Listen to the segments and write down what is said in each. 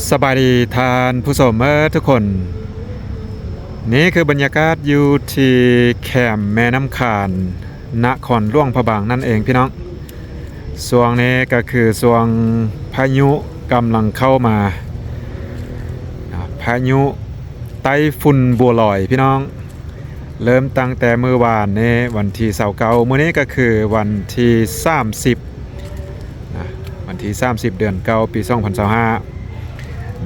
ສະບາຍດີທ່ານຜູ້ຊົມເອີທຸກຄົນ, ນີ້ຄືບັນຍາກາດຢູ່ທີ່ແຄມແມ່ນ້ຳຄານ ນະຄອນຫຼວງພະບາງນັ້ນເອງພີ່ນ້ອງ. ຊ່ວງນີ້ກໍຄືຊ່ວງພາຍຸກຳລັງເຂົ້າມາ, ພາຍຸໄຕ້ຝຸ່ນບົວລອຍພີ່ນ້ອງ. ເລີ່ມຕັ້ງແຕ່ມື້ວານນີ້ວັນທີຊາວເກົ້າ, ມື້ນີ້ກໍຄືວັນທີສາມສິບນະ, ວັນທີສາມສິບ ເດືອນເກົ້າ ປີສອງພັນຊາວຫ້າ.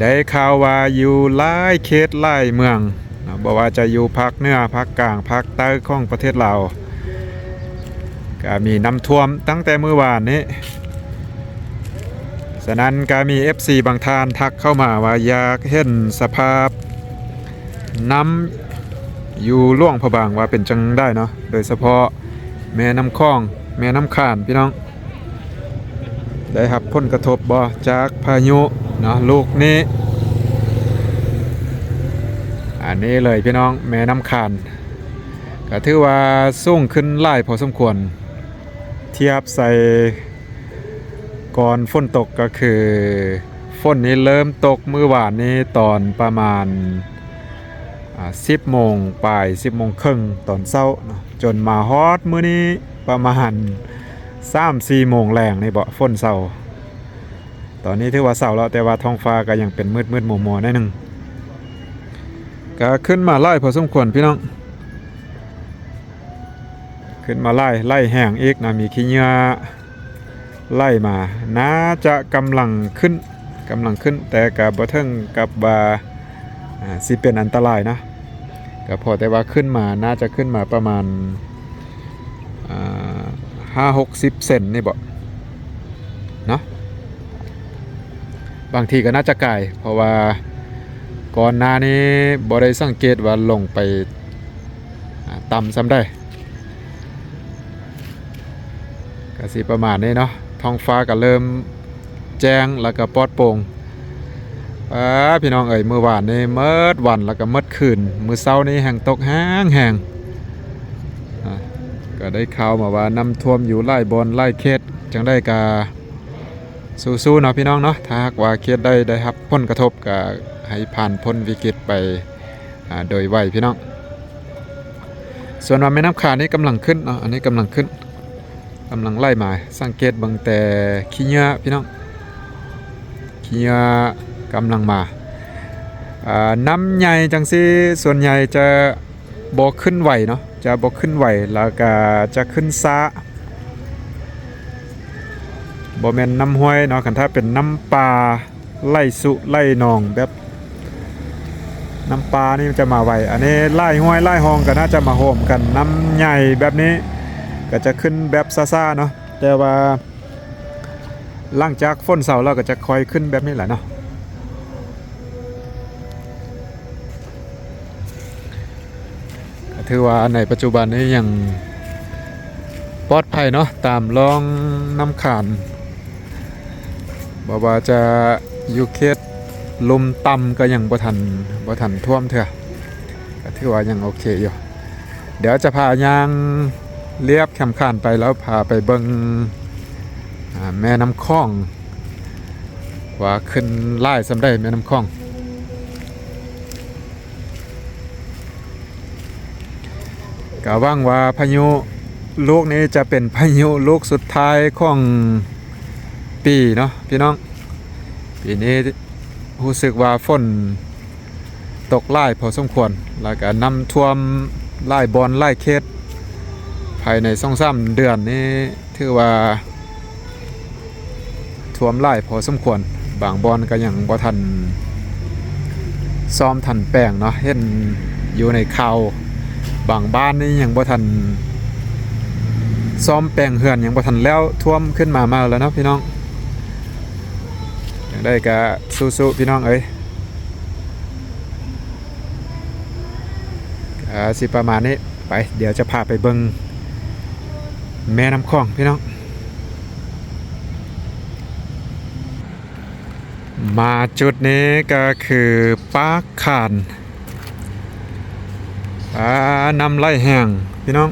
ໄດ້ຂ່າວວ່າຢູ່ຫຼາຍເຂດຫຼາຍເມືອງນະ, ບໍ່ວ່າຈະຢູ່ພາກເໜືອ, ພາກກາງ, ພາກໃຕ້ຂອງປະເທດລາວ ກໍມີນ້ຳຖ້ວມຕັ້ງແຕ່ມື້ວານນີ້. ສະນັ້ນກໍມີເອັຟຊີບາງທ່ານທັກເຂົ້າມາວ່າຢາກເຫັນສະພາບນ້ຳຢູ່ຫຼວງພະບາງວ່າເປັນຈັ່ງໃດເນາະ, ໂດຍສະເພາະແມ່ນ້ຳຂອງ, ແມ່ນ້ຳຄານພີ່ນ້ອງ ໄດ້ຮັບຜົນກະທົບບໍ່ຈາກພາຍຸເນາະລູກນີ້? ອັນນີ້ເລີຍພີ່ນ້ອງ, ແມ່ນ້ຳຄານ ກໍຖືວ່າສູງຂຶ້ນຫຼາຍພໍສົມຄວນ ທຽບໃສ່ກ່ອນຝົນຕົກ. ກໍຄືຝົນນີ້ເລີ່ມຕົກມື້ວານນີ້ຕອນປະມານ ອາ ສິບໂມງປາຍ, ສິບໂມງເຄິ່ງຕອນເຊົ້າເນາະ, ຈົນມາຮອດມື້ນີ້ປະມານສາມສີ່ໂມງແລງນີ້ເບາະ ຝົນເຊົາ. ຕອນນີ້ຖືວ່າເຊົາແລ້ວ, ແຕ່ວ່າທ້ອງຟ້າກໍຍັງເປັນມືດໆມົວໆໜ້ອຍໜຶ່ງ. ກໍຂຶ້ນມາຫຼາຍພໍສົມຄວນພີ່ນ້ອງ, ຂຶ້ນມາຫຼາຍ, ໄຫຼແຮງອີກນະ, ມີຂີ້ເຫຍື້ອໄຫຼມາ. ໜ້າຈະກຳລັງຂຶ້ນ, ກຳລັງຂຶ້ນ, ແຕ່ກໍບໍ່ເຖິງກັບວ່າ ອາ ຊິເປັນອັນຕະລາຍນະ. ກໍພໍແຕ່ວ່າຂຶ້ນມາ, ໜ້າຈະຂຶ້ນມາປະມານ ອາ ຫ້າຫົກສິບເຊັນນີ້ເບາະເນາະ, ບາງທີກໍໜ້າຈະກາຍ ເພາະວ່າກ່ອນໜ້ານີ້ບໍ່ໄດ້ສັງເກດວ່າລົງໄປ ອາ ຕ່ຳສ່ຳໃດ. ກໍຊິປະມານນີ້ເນາະ, ທ້ອງຟ້າກໍເລີ່ມແຈ້ງ ແລ້ວກໍປອດໂປ່ງ. ປ້າ ພີ່ນ້ອງເອີຍ, ມື້ວານນີ້ໝົດວັນ ແລ້ວກໍໝົດຄືນ, ມື້ເຊົ້ານີ້ແຮ່ງຕົກແຮງໆ. ອາ ກໍໄດ້ຂ່າວມາວ່ານ້ຳຖ້ວມຢູ່ຫຼາຍບ່ອນຫຼາຍເຂດ. ຈັ່ງໃດກໍສູ້ໆເນາະພີ່ນ້ອງເນາະ, ຖ້າຫາກວ່າເຂດໃດໄດ້ຮັບຜົນກະທົບ ກໍໃຫ້ຜ່ານພົ້ນວິກິດໄປ ອາ ໂດຍໄວພີ່ນ້ອງ. ສ່ວນວ່າແມ່ນ້ຳຄານນີ້ກຳລັງຂຶ້ນເນາະ, ອັນນີ້ກຳລັງຂຶ້ນ, ກຳລັງໄຫຼມາ. ສັງເກດເບິ່ງແຕ່ຂີ້ເຫຍື້ອພີ່ນ້ອງ, ຂີ້ເຫຍື້ອກຳລັງມາ. ອາ ນ້ຳໃຫຍ່ຈັ່ງຊີ້ ສ່ວນໃຫຍ່ຈະບໍ່ຂຶ້ນໄວເນາະ, ຈະບໍ່ຂຶ້ນໄວ ແລ້ວກະຈະຂຶ້ນຊ້າ. ບໍ່ແມ່ນນ້ຳຫ້ວຍເນາະ, ຄັນຖ້າເປັນນ້ຳປ່າ ໄຫຼສຸໄຫຼໜອງແບບນ້ຳປ່ານີ້ມັນຈະມາໄວ. ອັນນີ້ຫຼາຍຫ້ວຍຫຼາຍຮ່ອງກໍໜ້າຈະມາໂຮມກັນ, ນ້ຳໃຫຍ່ແບບນີ້ກໍຈະຂຶ້ນແບບຊ້າໆເນາະ, ແຕ່ວ່າຫຼັງຈາກຝົນເຊົາແລ້ວກໍຈະຄ່ອຍຂຶ້ນແບບນີ້ແຫຼະເນາະ. ກໍຖືວ່າໃນປັດຈຸບັນນີ້ຍັງປອດໄພເນາະ ຕາມຮ່ອງນ້ຳຄານ, ບໍ່ວ່າຈະຢູ່ເຂດລຸ່ມຕ່ຳກໍຍັງບໍ່ທັນ ບໍ່ທັນຖ້ວມເທື່ອ, ກໍຖືວ່າຍັງໂອເຄຢູ່. ດຽວຈະພາຍ່າງລຽບແຄມຄານໄປ ແລ້ວພາໄປເບິ່ງ ອາ ແມ່ນ້ຳຂອງ ວ່າຂຶ້ນຫຼາຍສ່ຳໃດແມ່ນ້ຳຂອງ. ກໍຫວັງວ່າພາຍຸລູກນີ້ຈະເປັນພາຍຸລູກສຸດທ້າຍຂອງປີເນາະພີ່ນ້ອງ. ປີນີ້ຮູ້ສຶກວ່າຝົນຕົກຫຼາຍພໍສົມຄວນ ແລ້ວກໍນ້ຳຖ້ວມຫຼາຍບ່ອນຫຼາຍເຂດ. ພາຍໃນສອງສາມເດືອນນີ້ ຖືວ່າຖ້ວມຫຼາຍພໍສົມຄວນ, ບາງບ່ອນກໍຍັງບໍ່ທັນສ້ອມທັນແປງເນາະ, ເຫັນຢູ່ໃນຂ່າວ ບາງບ້ານນີ້ຍັງບໍ່ທັນສ້ອມແປງເຮືອນ, ຍັງບໍ່ທັນແລ້ວ, ຖ້ວມຂຶ້ນມາໃໝ່ແລ້ວເນາະພີ່ນ້ອງ. ຈັ່ງໃດກໍສູ້ໆ ພີ່ນ້ອງເອີຍ. ອາ ຊິປະມານນີ້. ໄປ ດຽວຈະພາໄປເບິ່ງແມ່ນ້ຳຂອງພີ່ນ້ອງ. ມາຈຸດນີ້ກໍຄືປາກຄານ. ອາ ນ້ຳໄຫຼແຮງພີ່ນ້ອງ,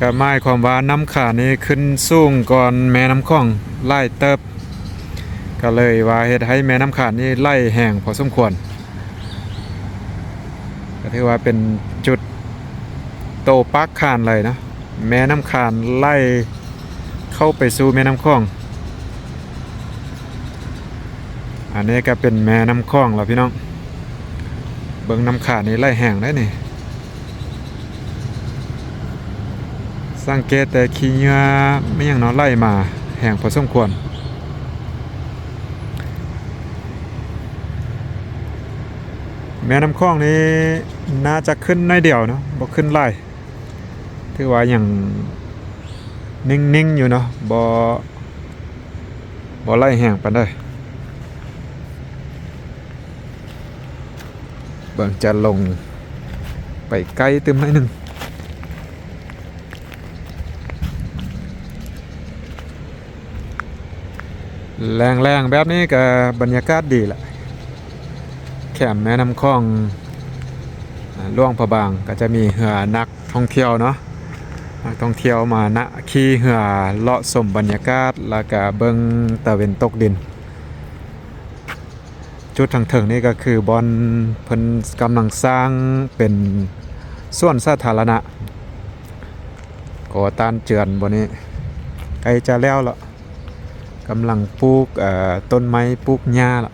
ກໍໝາຍຄວາມວ່ານ້ຳຄານນີ້ຂຶ້ນສູງກ່ອນແມ່ນ້ຳຂອງຫຼາຍເຕີບ. ກໍເລີຍວ່າເຮັດໃຫ້ແມ່ນ້ຳຂານນີ້ໄຫຼແຮງພໍສົມຄວນ, ກໍຖືວ່າເປັນຈຸດໂຕປາກຄານເລີຍເນາະ. ແມ່ນ້ຳຂານໄຫຼເຂົ້າໄປສູ່ແມ່ນ້ຳຂອງ. ອັນນີ້ກໍເປັນແມ່ນ້ຳຂອງລະພີ່ນ້ອງ. ເບິ່ງນ້ຳຂານນີ້ໄຫຼແຮງເດ້ນີ້. ສັງເກດແຕ່ຂີ້ເຫຍື້ອແມ່ນຫຍັງເນາະ ໄຫຼມາແຮງພໍສົມຄວນ. ແມ່ນ້ຳຂອງນີ້ໜ້າຈະຂຶ້ນໜ້ອຍດຽວເນາະ ບໍ່ຂຶ້ນຫຼາຍ. ຖືວ່າຍັງນິ່ງໆຢູ່ເນາະ ບໍ່ ບໍ່ໄຫຼແຮງປານໃດ. ເບິ່ງຈະລົງໄປໃກ້ຕື່ມໜ້ອຍໜຶ່ງ. ແລ້ງໆແບບນີ້ກໍບັນຍາກາດດີລະ. ແຄມແມ່ນ້ຳຂອງ ອາ ຫຼວງພະບາງ ກໍຈະມີເຮືອນັກທ່ອງທ່ຽວເນາະ, ນັກທ່ອງທ່ຽວມານະ ຂີ່ເຮືອເລາະຊົມບັນຍາກາດ ແລ້ວກະເບິ່ງຕາເວັນຕົກດິນ. ຈຸດທາງເທິງນີ້ກໍຄືບ່ອນເພິ່ນກຳລັງສ້າງເປັນສວນສາທາລະນະ ກໍຕ້ານເຈື່ອນບ່ອນນີ້ ໃກ້ຈະແລ້ວລະ. ກຳລັງປູກ ເອີ່ ຕົ້ນໄມ້ ປູກຫຍ້າລະ.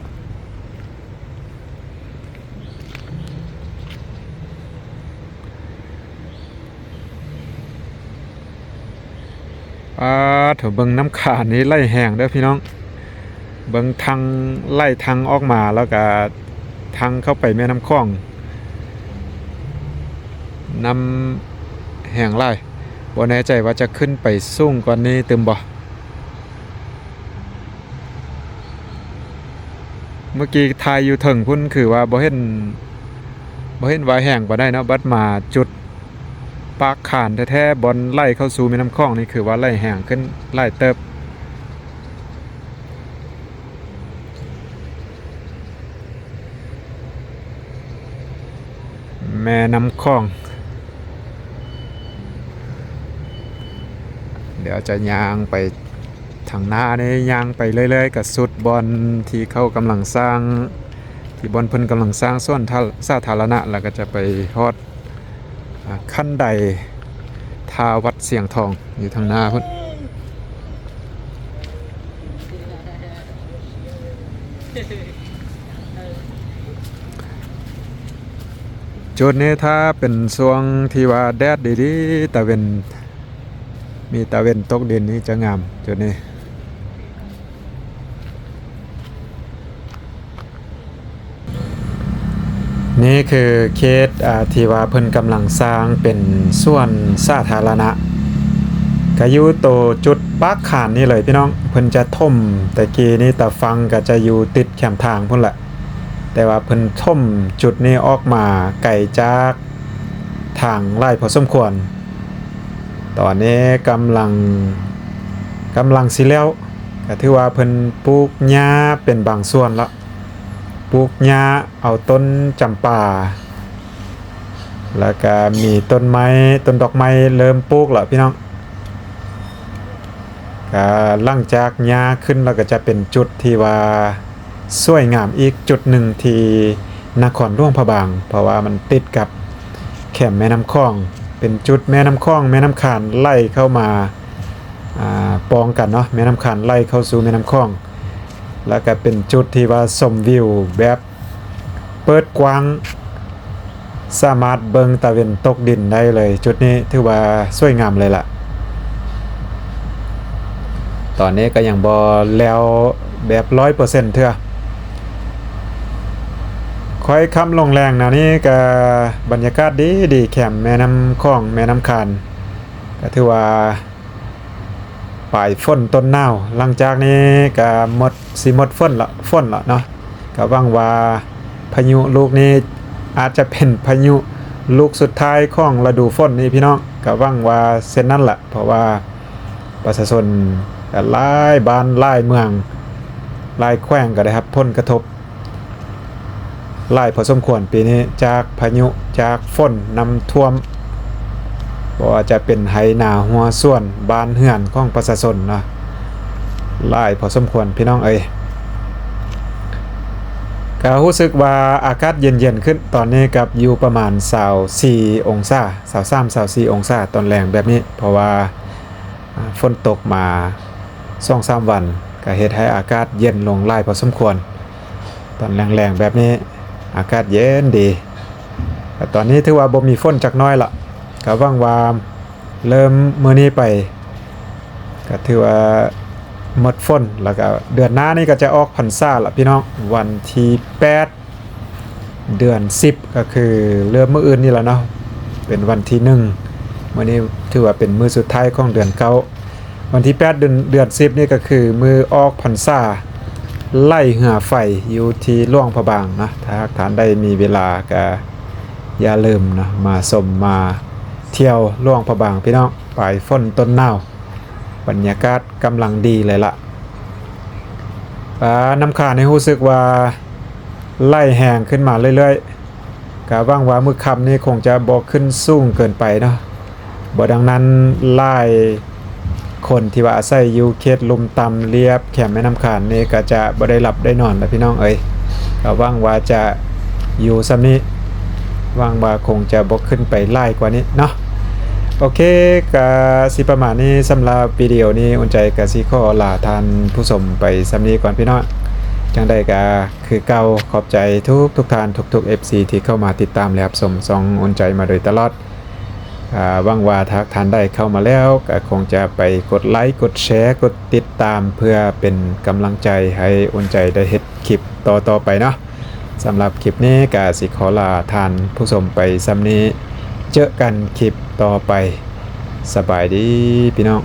ປາດໂທ້ ເບິ່ງນ້ຳຂານນີ້ໄຫຼແຮງເດີພີ່ນ້ອງ. ເບິ່ງທັງໄຫຼທັງອອກມາ ແລ້ວກະທັງເຂົ້າໄປແມ່ນ້ຳຂອງ. ນ້ຳແຮງຫຼາຍ. ບໍ່ແນ່ໃຈວ່າຈະຂຶ້ນໄປສູງກວ່ານີ້ຕື່ມບໍ່. ເມື່ອກີ້ຖ່າຍຢູ່ເທິງພຸ້ນ ຄືວ່າບໍ່ເຫັນ ບໍ່ເຫັນວ່າແຮງປານໃດເນາະ, ບັດມາຈຸດປາກຄານແທ້ໆ ບ່ອນໄຫຼເຂົ້າສູ່ແມ່ນ້ຳຂອງນີ້ ຄືວ່າໄຫຼແຮງຂຶ້ນຫຼາຍເຕີບ. ແມ່ນ້ຳຂອງ. ດຽວຈະຍ່າງໄປທາງໜ້ານີ້ ຍ່າງໄປເລື້ອຍໆ ກະສຸດບ່ອນທີ່ເຂົາກຳລັງສ້າງ ທີ່ບ່ອນເພິ່ນກຳລັງສ້າງສວນທາ ສາທາລະນະ ແລ້ວກະຈະໄປຮອດ ອາ ຂັ້ນໄດທ່າວັດສຽງທອງ ຢູ່ທາງໜ້າພຸ້ນ. ຈຸດນີ້ຖ້າເປັນຊ່ວງທີ່ວ່າແດດດີໆ ຕາເວັນ ມີຕາເວັນຕົກດິນນີ້ຈະງາມຈຸດນີ້. ນີ້ຄືເຂດ ອາ ທີ່ວ່າເພິ່ນກຳລັງສ້າງເປັນສວນສາທາລະນະ ກະຢູ່ໂຕຈຸດປາກຄານນີ້ເລີຍພີ່ນ້ອງ. ເພິ່ນຈະຖົມ ແຕ່ກີ້ນີ້ຕາຝັ່ງກະຈະຢູ່ຕິດແຄມທາງພຸ້ນແຫຼະ ແຕ່ວ່າເພິ່ນຖົມຈຸດນີ້ອອກມາໄກຈາກທາງຫຼາຍພໍສົມຄວນ. ຕອນນີ້ກຳລັງ ກຳລັງຊິແລ້ວ ກະຖືວ່າເພິ່ນປູກຫຍ້າເປັນບາງສ່ວນລະ. ປູກຫຍ້າ ເອົາຕົ້ນຈຳປາ ແລ້ວກະມີຕົ້ນໄມ້ ຕົ້ນດອກໄມ້ເລີ່ມປູກລະພີ່ນ້ອງ. ກະຫຼັງຈາກຫຍ້າຂຶ້ນລະກະຈະເປັນຈຸດທີ່ວ່າສວຍງາມອີກຈຸດໜຶ່ງທີ່ນະຄອນຫຼວງພະບາງ ເພາະວ່າມັນຕິດກັບແຄມແມ່ນ້ຳຂອງ ເປັນຈຸດແມ່ນ້ຳຂອງ ແມ່ນ້ຳຄານໄຫຼເຂົ້າມາ ອາ ປອງກັນເນາະ ແມ່ນ້ຳຄານໄຫຼເຂົ້າສູ່ແມ່ນ້ຳຂອງ ແລ້ວກະເປັນຈຸດທີ່ວ່າຊົມວິວແບບເປີດກວ້າງ ສາມາດເບິ່ງຕາເວັນຕົກດິນໄດ້ເລີຍ. ຈຸດນີ້ຖືວ່າສວຍງາມເລີຍລະ. ຕອນນີ້ກະຍັງບໍ່ແລ້ວແບບຮ້ອຍເປີເຊັນເທື່ອ. ຄ່ອຍຄ່ຳລົງແລງແນວນີ້ກະບັນຍາກາດດີໆ ແຄມແມ່ນ້ຳຂອງ ແມ່ນ້ຳຄານ ກະຖືວ່າ ປາຍຝົນຕົ້ນໜາວ. ຫຼັງຈາກນີ້ກະໝົດ ຊິໝົດຝົນລະ ຝົນລະເນາະ. ກະຫວັງວ່າພາຍຸລູກນີ້ອາດຈະເປັນພາຍຸລູກສຸດທ້າຍຂອງລະດູຝົນນີ້ພີ່ນ້ອງ, ກະຫວັງວ່າເຊັ່ນນັ້ນລະ ເພາະວ່າປະຊາຊົນຫຼາຍບ້ານ ຫຼາຍເມືອງ ຫຼາຍແຂວງກະໄດ້ຮັບຜົນກະທົບ ຫຼາຍພໍສົມຄວນປີນີ້ ຈາກພາຍຸ ຈາກຝົນ ນ້ຳຖ້ວມ ບໍ່ວ່າຈະເປັນໄຮ່ນາຮົ້ວສວນ ບ້ານເຮືອນຂອງປະຊາຊົນນະ ຫຼາຍພໍສົມຄວນພີ່ນ້ອງເອີຍ. ກໍຮູ້ສຶກວ່າອາກາດເຢັນໆຂຶ້ນ, ຕອນນີ້ກໍຢູ່ປະມານຊາວສີ່ອົງສາ, ຊາວສາມ ຊາວສີ່ອົງສາຕອນແລງແບບນີ້, ເພາະວ່າ ອ່າ ຝົນຕົກມາສອງສາມວັນ ກໍເຮັດໃຫ້ອາກາດເຢັນລົງຫຼາຍພໍສົມຄວນ. ຕອນແລງໆແບບນີ້ອາກາດເຢັນດີ. ແຕ່ຕອນນີ້ຖືວ່າບໍ່ມີຝົນຈັກໜ້ອຍລະ, ກໍຫວັງວ່າເລີ່ມມື້ນີ້ໄປ ກໍຖືວ່າໝົດຝົນ, ແລ້ວກໍເດືອນໜ້ານີ້ກໍຈະອອກພັນສາລະພີ່ນ້ອງ, ວັນທີແປດ ເດືອນສິບ ກໍຄືເລີ່ມມື້ອື່ນນີ້ແຫຼະເນາະ, ເປັນວັນທີໜຶ່ງ. ມື້ນີ້ຖືວ່າເປັນມື້ສຸດທ້າຍຂອງເດືອນເກົ້າ. ວັນທີແປດ ເດືອນ ເດືອນສິບນີ້ກໍຄືມື້ອອກພັນສາ ໄຫຼເຮືອໄຟຢູ່ທີ່ຫຼວງພະບາງນະ. ຖ້າຫາກທ່ານໃດມີເວລາກໍຢ່າລືມນະ, ມາຊົມມາທ່ຽວຫຼວງພະບາງພີ່ນ້ອງ, ປາຍຝົນຕົ້ນໜາວ. ບັນຍາກາດກຳລັງດີເລີຍລະ. ອາ ນ້ຳຄານນີ້ຮູ້ສຶກວ່າໄຫຼແຮງຂຶ້ນມາເລື້ອຍໆ, ກະຫວັງວ່າມື້ຄ່ຳນີ້ຄົງຈະບໍ່ຂຶ້ນສູງເກີນໄປເນາະ. ບໍ່ດັ່ງນັ້ນຫຼາຍຄົນທີ່ວ່າອາໄສຢູ່ເຂດລຸ່ມຕ່ຳລຽບແຄມແມ່ນ້ຳຄານນີ້ ກະຈະບໍ່ໄດ້ຫຼັບໄດ້ນອນລະພີ່ນ້ອງເອີຍ. ກະຫວັງວ່າຈະຢູ່ສ່ຳນີ້, ຫວັງວ່າຄົງຈະບໍ່ຂຶ້ນໄປຫຼາຍກວ່ານີ້ເນາະ. ໂອເຄ ກະຊິປະມານນີ້ສຳລັບວິດີໂອນີ້. ອຸ່ນໃຈກະຊິຂໍລາທ່ານຜູ້ຊົມໄປສ່ຳນີ້ກ່ອນພີ່ນ້ອງ. ຈັ່ງໃດກະຄືເກົ່າ, ຂອບໃຈທຸກໆທ່ານ, ທຸກໆເອັຟຊີທີ່ເຂົ້າມາຕິດຕາມ ແລະ ຮັບຊົມຊ່ອງອຸ່ນໃຈມາໂດຍຕະຫຼອດ. ອາ ຫວັງວ່າຖ້າທ່ານໃດເຂົ້າມາແລ້ວ ກະຄົງຈະໄປກົດໄລ, ກົດແຊ, ກົດຕິດຕາມ ເພື່ອເປັນກຳລັງໃຈໃຫ້ອຸ່ນໃຈໄດ້ເຮັດຄລິບຕໍ່ໆໄປເນາະ. ສຳລັບຄລິບນີ້ກະຊິຂໍລາທ່ານຜູ້ຊົມໄປສ່ຳນີ້. ເຈີກັນຄລິບຕໍ່ໄປ. ສະບາຍດີພີ່ນ້ອງ.